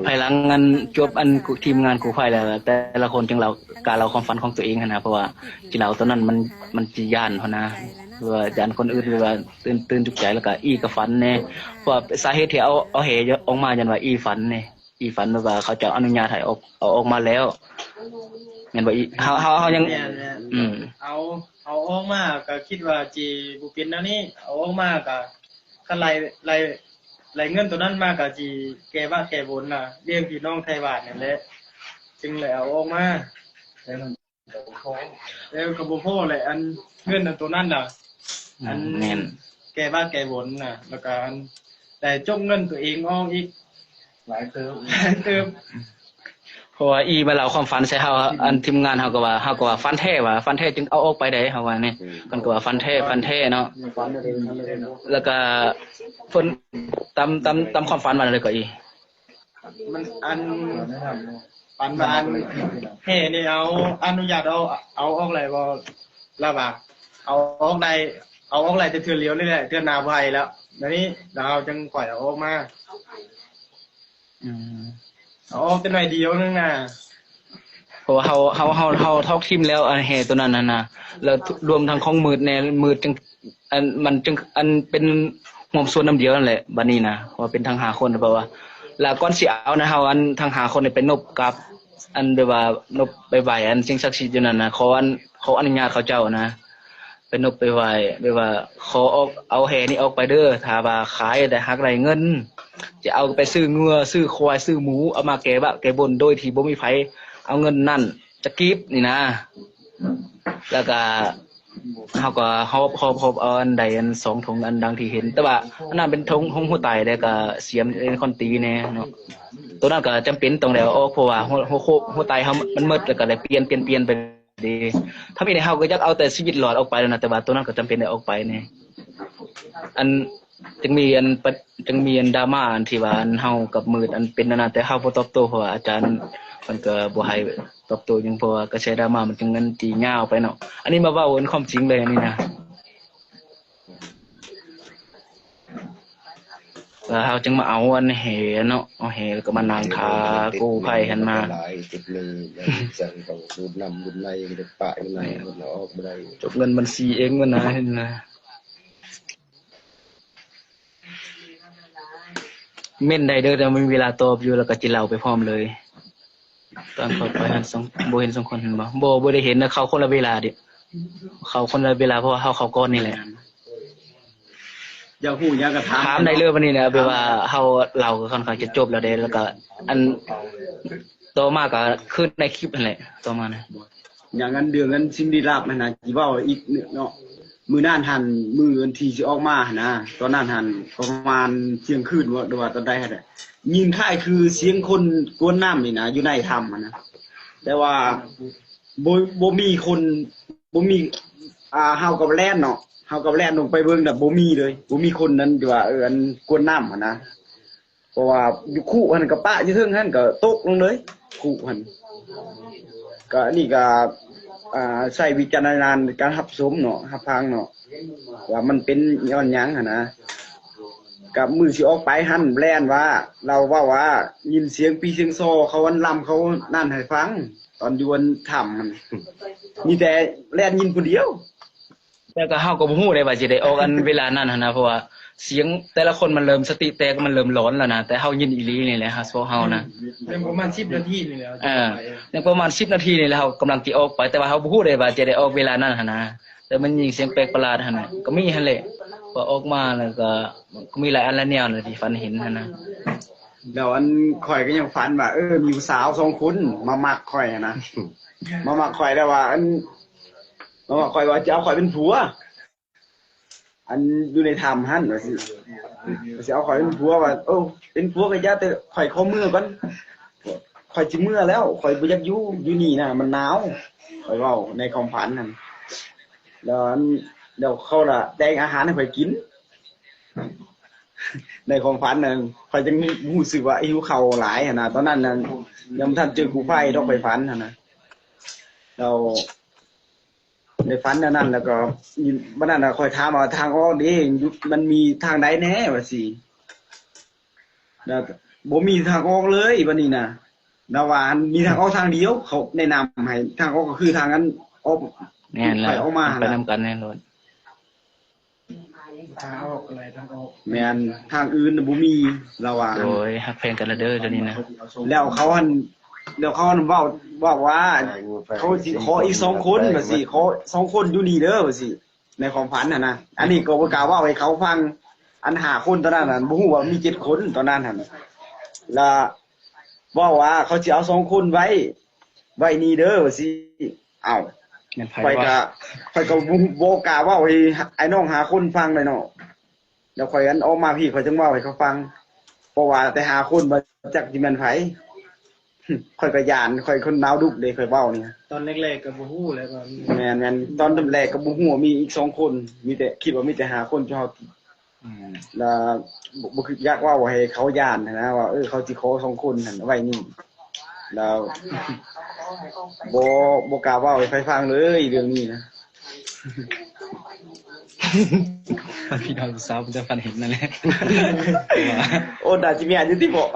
ພາຍຫຼັງອັນ ຈົບອັນ ທີມງານກູ້ໄພແລ້ວ ແຕ່ລະຄົນຈຶ່ງເລົ່າ ກາເລົ່າຄວາມຝັນຂອງຕົວເອງຫັ້ນນະ ເພາະວ່າຊິເລົ່າຕອນນັ້ນມັນ ມັນຊິຢ້ານຫັ້ນນະ ຫຼືວ່າຢ້ານຄົນອື່ນ ຫຼືວ່າຕື່ນ ຕື່ນຕົກໃຈ ແລ້ວກະອີ່ກະຝັນແດ່ ເພາະວ່າສາເຫດທີ່ເອົາ ເອົາແຫອອກມາ ຍ້ອນວ່າອີ່ຝັນແດ່ ອີ່ຝັນແບບວ່າເຂົາເຈົ້າອະນຸຍາດໃຫ້ອອກ ເອົາອອກມາແລ້ວ ແມ່ນບໍ່ອີ່ ເຮົາ ເຮົາ ເຮົາຍັງ ແມ່ນໆ ອືມ ເອົາ ເອົາອອກມາກະຄິດວ່າຊິບໍ່ເປັນແນວນີ້ ເອົາອອກມາກະ ຄັນໄລ່ ໄລ່ ໄລ່ເງິນໂຕນັ້ນມາກະຊິແກ້ວາດແກ້ບົນນະ ລ້ຽງພີ່ນ້ອງໄທບ້ານນັ້ນແຫຼະ ຈຶ່ງໄດ້ເອົາອອກມາ ແລ້ວກະບໍ່ພໍແຫຼະ ອັນເງິນອັນໂຕນັ້ນນະ ອືມ ອັນ ແມ່ນ ແກ້ວາດແກ້ບົນນະ ແລ້ວກະອັນ ໄດ້ຈົກເງິນໂຕເອງອອກອີກ ຫຼາຍເຕີບ ຫຼາຍເຕີບ ເພາະວ່າອີ່ມາເລົ່າຄວາມຝັນໃສ່ເຮົາ ອັນທີມງານເຮົາກໍວ່າ ເຮົາກໍວ່າຝັນແທ້ວ່າ ຝັນແທ້ຈຶ່ງເອົາອອກໄປໄດ້ ເຮົາວ່ານີ້ ອືມ ເພິ່ນກໍວ່າຝັນແທ້ ຝັນແທ້ເນາະ ຝັນແທ້ເນາະ ແລ້ວກໍເພິ່ນຕາມ ຕາມ ຕາມຄວາມຝັນວ່າແນວໃດກໍອີ່ ມັນ ອັນ ຝັນວ່າອັນ ແຫ່ນີ້ເອົາ ອະນຸຍາດເອົາ ເອົາອອກໄດ້ບໍ່ ລາວວ່າ ເອົາອອກໄດ້ ເອົາອອກໄດ້ແຕ່ເທື່ອດຽວນີ້ແຫຼະ ເທື່ອໜ້າບໍ່ໃຫ້ແລ້ວ ດຽວນີ້ລາວຈັ່ງຄ່ອຍເອົາອອກມາ ອືມ ເອົາອອກແຕ່ໜ້ອຍດຽວໜຶ່ງນະ ເພາະວ່າເຮົາ ເຮົາ ເຮົາ ເຮົາຖອກຖິ້ມແລ້ວ ອັນແຫ່ໂຕນັ້ນຫັ້ນນະ ແລ້ວລວມທັງຂອງມືດແດ່ ມືດຈຶ່ງ ອັນ ມັນຈຶ່ງ ອັນເປັນຮ່ວມສ່ວນນຳດຽວນັ້ນແຫຼະ ບາດນີ້ນະ ເພາະວ່າເປັນທັງຫ້າຄົນ ເພາະວ່າ ແລ້ວກ່ອນຊິເອົານະ ເຮົາ ອັນທັງຫ້າຄົນນີ້ໄປນົບກັບ ອັນແບບວ່ານົບໄປໄຫວ້ ອັນສິ່ງສັກສິດຢູ່ນັ້ນນະ ຂໍ ອັນ ຂໍອະນຸຍາດເຂົາເຈົ້ານະ ໄປນົບໄປໄຫວ້ ແບບວ່າຂໍອອກ ເອົາແຫ່ນີ້ອອກໄປເດີ ຖ້າວ່າຂາຍໄດ້ ຫາກໄດ້ເງິນ ຈະເອົາໄປຊື້ງົວ ຊື້ຄວາຍ ຊື້ໝູ ເອົາມາແກ້ວາດແກ້ບົນ ໂດຍທີ່ບໍ່ມີໃຜເອົາເງິນນັ້ນຈັກກີບນີ້ນະ ແລ້ວກະເຮົາກໍຫອບ ຫອບ ຫອບເອົາອັນໃດອັນສອງຖົງ ອັນດັ່ງທີ່ເຫັນ ແຕ່ວ່າອັນນັ້ນເປັນຖົງ ຖົງຫົວໄຕ ແລ້ວກະສຽມເປັນຄອນຕີແດ່ເນາະ ໂຕນັ້ນກໍຈຳເປັນຕ້ອງໄດ້ເອົາອອກ ເພາະວ່າຫົວ ຫົວ ຫົວໄຕເຮົາມັນໝົດ ແລ້ວກໍໄດ້ປ່ຽນ ປ່ຽນ ປ່ຽນໄປ ເດ້ ທຳອິດເຮົາກໍຢາກເອົາແຕ່ຊີວິດລອດອອກໄປແລ້ວນະ ແຕ່ວ່າໂຕນັ້ນກໍຈຳເປັນໄດ້ອອກໄປແດ່ ອັນ ຈຶ່ງມີອັນປະ ຈຶ່ງມີອັນດຣາມາອັນທີ່ວ່າອັນເຮົາກັບມືດອັນເປັນອັນນັ້ນ ແຕ່ເຮົາບໍ່ຕອບໂຕ້ ເພາະວ່າອາຈານເພິ່ນກໍບໍ່ໃຫ້ຕອບໂຕ້ຫຍັງ ເພາະວ່າກະແສດຣາມາມັນຈຶ່ງອັນຕີຍາວໄປເນາະ ອັນນີ້ມາເວົ້າອັນຄວາມຈິງເລີຍອັນນີ້ນະ. ແລ້ວເຮົາຈຶ່ງມາເອົາອັນແຫເນາະ ເອົາແຫແລ້ວກໍມານັ່ງຖ້າກູ້ໄພຫັ້ນນະ ຫຼາຍຈຸດໜຶ່ງ ຈັ່ງເຂົາດູດນ້ຳດູດໃນ ມັນຈະປະຢູ່ໃນ ແມ່ນ ມັນເອົາອອກບໍ່ໄດ້ ຈົກເງິນບັນຊີເອງມັນນະ ຫັ້ນນະ ເມັ້ນໄດ້ເດີ ແຕ່ມີເວລາຕອບຢູ່ ແລ້ວກໍຊິເລົ່າໄປພ້ອມເລີຍ. ຕອນເຂົ້າໄປຫັ້ນ ສອງ ບໍ່ເຫັນສອງຄົນ ເຫັນບໍ່? ບໍ່ ບໍ່ໄດ້ເຫັນນະ ເຂົ້າຄົນລະເວລາເດ ເຂົ້າຄົນລະເວລາ ເພາະວ່າເຮົາເຂົ້າກ່ອນນີ້ແຫຼະ. ຢາກຮູ້ຫຍັງກໍຖາມ ຖາມໄດ້ເລີຍ ບາດນີ້ນະ ແບບວ່າເຮົາເລົ່າກໍຄ່ອນຂ້າງຈະຈົບແລ້ວເດ້ ແລ້ວກໍອັນຕໍ່ມາກໍຄືໃນຄລິບຫັ້ນແຫຼະ ຕໍ່ມານະ. ຫຍັງອັນເລື່ອງອັນສິ່ງລີ້ລັບຫັ້ນນະ ຊິເວົ້າອີກເນາະ. ມື້ນັ້ນຫັ້ນ ມື້ອັນທີ່ຊິອອກມາຫັ້ນນະ ຕອນນັ້ນຫັ້ນປະມານທ່ຽງຄືນບໍ່ ຫຼືວ່າຕອນໃດຫັ້ນແຫຼະ ຍິນຄ້າຍຄືສຽງຄົນກວນນ້ຳນີ້ນະ ຢູ່ໃນຖ້ຳຫັ້ນນະ ແຕ່ວ່າບໍ່ ບໍ່ມີຄົນ ບໍ່ມີ ອ່າ ເຮົາກໍແລ່ນເນາະ ເຮົາກໍແລ່ນລົງໄປເບິ່ງນະ ບໍ່ມີເລີຍ ບໍ່ມີຄົນນັ້ນທີ່ວ່າ ເອີ ອັນກວນນ້ຳຫັ້ນນະ. ເພາະວ່າຢູ່ຄຸຫັ້ນກໍປະຢູ່ເທິງຫັ້ນກໍຕົກລົງເລີຍ ຄຸຫັ້ນ. ກໍອັນນີ້ກໍ ອ່າ ໃຊ້ວິຈາລະນະຍານໃນການຮັບຊົມເນາະ ຮັບຟັງເນາະ ວ່າມັນເປັນຍ້ອນຫຍັງຫັ້ນນະ. ກັບມື້ຊິອອກໄປຫັ້ນແລ່ນວ່າ ລາວເວົ້າວ່າຍິນສຽງປີສຽງຊໍເຂົາອັນລຳເຂົານັ້ນໃຫ້ຟັງ ຕອນຢູ່ອັນຖ້ຳຫັ້ນ ມີແຕ່ແລ່ນຍິນຜູ້ດຽວ. ແຕ່ກໍເຮົາກໍບໍ່ຮູ້ເດ້ວ່າຊິໄດ້ອອກອັນເວລານັ້ນຫັ້ນນະ ເພາະວ່າສຽງແຕ່ລະຄົນມັນເລີ່ມສະຕິແຕກ ມັນເລີ່ມຫຼອນແລ້ວນະ ແຕ່ເຮົາຍິນອີ່ຫຼີນີ້ແຫຼະ ເພາະເຮົານະ ຍັງປະມານສິບນາທີນີ້ແຫຼະ ເອີ ຍັງປະມານສິບນາທີນີ້ແຫຼະ ເຮົາກຳລັງຊິອອກໄປ ແຕ່ວ່າເຮົາບໍ່ຮູ້ເດ້ວ່າຈະໄດ້ອອກເວລານັ້ນຫັ້ນນະ ແຕ່ມັນຍິງສຽງແປກປະຫຼາດຫັ້ນນະ ກໍມີຫັ້ນແຫຼະ ພໍອອກມາແລ້ວກໍ ກໍມີຫຼາຍອັນຫຼາຍແນວນະທີ່ຝັນເຫັນຫັ້ນນະ. ແລ້ວອັນຂ້ອຍກໍຍັງຝັນວ່າ ເອີ ມີຜູ້ສາວສອງຄົນມາມັກຂ້ອຍຫັ້ນນະ ມາມັກຂ້ອຍ ແລ້ວວ່າອັນ ມາວ່າຂ້ອຍວ່າຈະເອົາຂ້ອຍເປັນຜົວ ອັນຢູ່ໃນຖ້ຳຫັ້ນ ວ່າຊິ ວ່າຊິເອົາຂ້ອຍເປັນຜົວ ວ່າ ໂອ້ ເປັນຜົວກໍຢ່າ ແຕ່ຂ້ອຍຂໍເມືອກ່ອນ ຂ້ອຍຊິເມືອແລ້ວ ຂ້ອຍບໍ່ຢາກຢູ່ ຢູ່ນີ້ນະມັນໜາວ ຂ້ອຍເວົ້າໃນຄວາມຝັນຫັ້ນ. ແລ້ວອັນ ແລ້ວເຂົາລະແຕ່ງອາຫານໃຫ້ຂ້ອຍກິນ ໃນຄວາມຝັນນັ້ນ ຂ້ອຍຈຶ່ງຮູ້ສຶກວ່າຫິວເຂົ້າຫຼາຍຫັ້ນນະ ຕອນນັ້ນນັ້ນ ຍັງບໍ່ທັນເຈີກູ້ໄພດອກ ຂ້ອຍຝັນຫັ້ນນະ ແລ້ວ ໃນຝັນອັນນັ້ນ ແລ້ວກໍບາດນັ້ນນະ ຂ້ອຍຖາມວ່າທາງອອກເດ້ ມັນມີທາງໃດແດ່ ວ່າຊີ້ ແລ້ວ ບໍ່ມີທາງອອກເລີຍບັດນີ້ນະ. ລາວວ່າມີທາງອອກທາງດຽວ, ເຂົາແນະນຳໃຫ້ທາງອອກກໍຄືທາງອັນອອກ ແມ່ນແລ້ວ ຂ້ອຍອອກມາ ໄປນຳກັນແນ່ນອນ. ທາງອອກ ທາງອອກ ແມ່ນ ທາງອື່ນບໍ່ມີ ລາວວ່າ. ໂດຍ ຮັກແພງກັນລະເດີ ດຽວນີ້ນະ. ແລ້ວເຂົາຫັ້ນ ແລ້ວເຂົາຫັ້ນເວົ້າ ເວົ້າວ່າ ເຂົາຊິຂໍອີກສອງຄົນ ວ່າຊິ ຂໍສອງຄົນຢູ່ນີ້ເດີ ວ່າຊິ ໃນຄວາມຝັນຫັ້ນນະ. ອັນນີ້ກໍບໍ່ກ້າເວົ້າໃຫ້ເຂົາຟັງ ອັນຫ້າຄົນຕອນນັ້ນຫັ້ນ ບໍ່ຮູ້ວ່າມີເຈັດຄົນຕອນນັ້ນຫັ້ນ. ລະເວົ້າວ່າເຂົາຊິເອົາສອງຄົນໄວ້ ໄວ້ນີ້ເດີ ວ່າຊິ. ອ້າວ ແມ່ນໃຜ ຂ້ອຍ ວະ? ກໍ ຂ້ອຍກໍບໍ່ ບໍ່ກ້າເວົ້າໃຫ້ອ້າຍນ້ອງຫ້າຄົນຟັງເລີຍເນາະ. ແລ້ວຂ້ອຍອັນອອກມາພີ້ ຂ້ອຍຈຶ່ງເວົ້າໃຫ້ເຂົາຟັງ ເພາະວ່າແຕ່ຫ້າຄົນບໍ່ຈັກຊິແມ່ນໃຜ. ຂ້ອຍກໍຢ້ານ ຂ້ອຍຄົນນາວດຸເດ້ ຂ້ອຍເວົ້ານີ້. ຕອນແລກໆກໍບໍ່ຮູ້ແຫຼະວ່າມີ ແມ່ນໆ ຕອນແລກກໍບໍ່ຮູ້ວ່າມີອີກສອງຄົນ ມີແຕ່ ຄິດວ່າມີແຕ່ຫ້າຄົນຈຸເຮົາ. ອືມ ແລ້ວບໍ່ ບໍ່ຄືຢາກເວົ້າໃຫ້ເຂົາຢ້ານຫັ້ນນະ ວ່າ ເອີ ເຂົາຊິຂໍສອງຄົນຫັ້ນໄວ້ນີ້. ແລ້ວບໍ່ ບໍ່ກ້າເວົ້າໃຫ້ໃຜຟັງເລີຍເລື່ອງນີ້ນະ. ພີ່ນ້ອງສາວເພິ່ນຈະຝັນເຫັນນັ້ນແຫຼະ. ໂອ້ ໜ້າຊິແມ່ນຢູ່ຕິເບາະ.